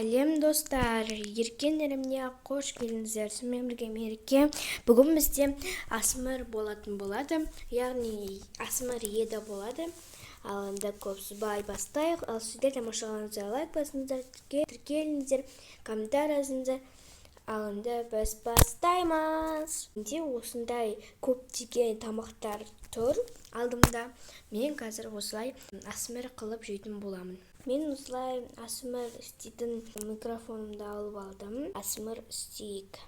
Сәлем, достар! Еркен әлеміне қош келдіңіздер! Сізбен бірге Мереке. Бүгін бізде АСМР болатын болады, яғни АСМР еді болады. Ал енді көп созбай бастайық. Ал сіздер тамашалағаныңызға лайк басыңыздар, тіркеліңіздер, комментарий жазыңыздар. Ал енді біз бастаймыз. Менде осындай көптеген тамақтар тұр алдымда. Мен қазір осылай АСМР қылып жейтін боламын. Мен осылай АСМР істейтін микрофонымды алып алдым. АСМР істейік.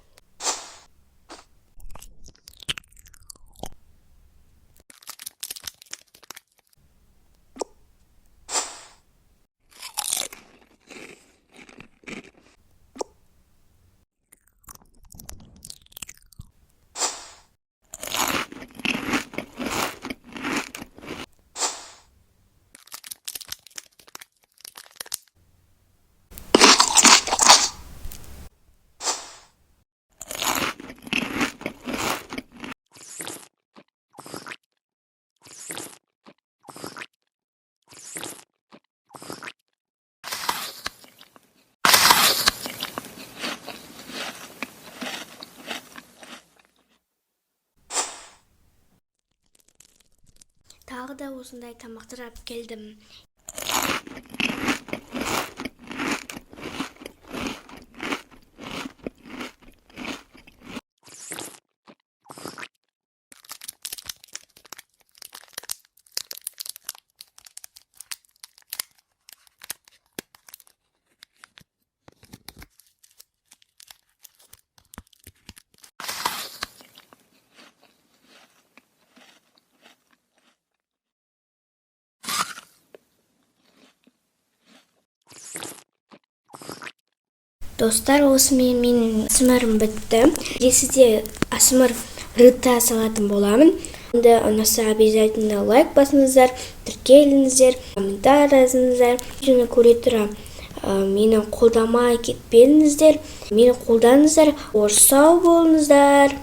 Тағы да осындай тамақтар алып келдім. Достар, осымен менің АСМРым бітті. Келесіде АСМР рыта салатын боламын. Енді ұнаса, обязательно лайк басыңыздар, тіркеліңіздер, комментарий жазыңыздар. Видеоны көре тұра мені қолдамай кетпеңіздер, мені қолдаңыздар. Сау болыңыздар!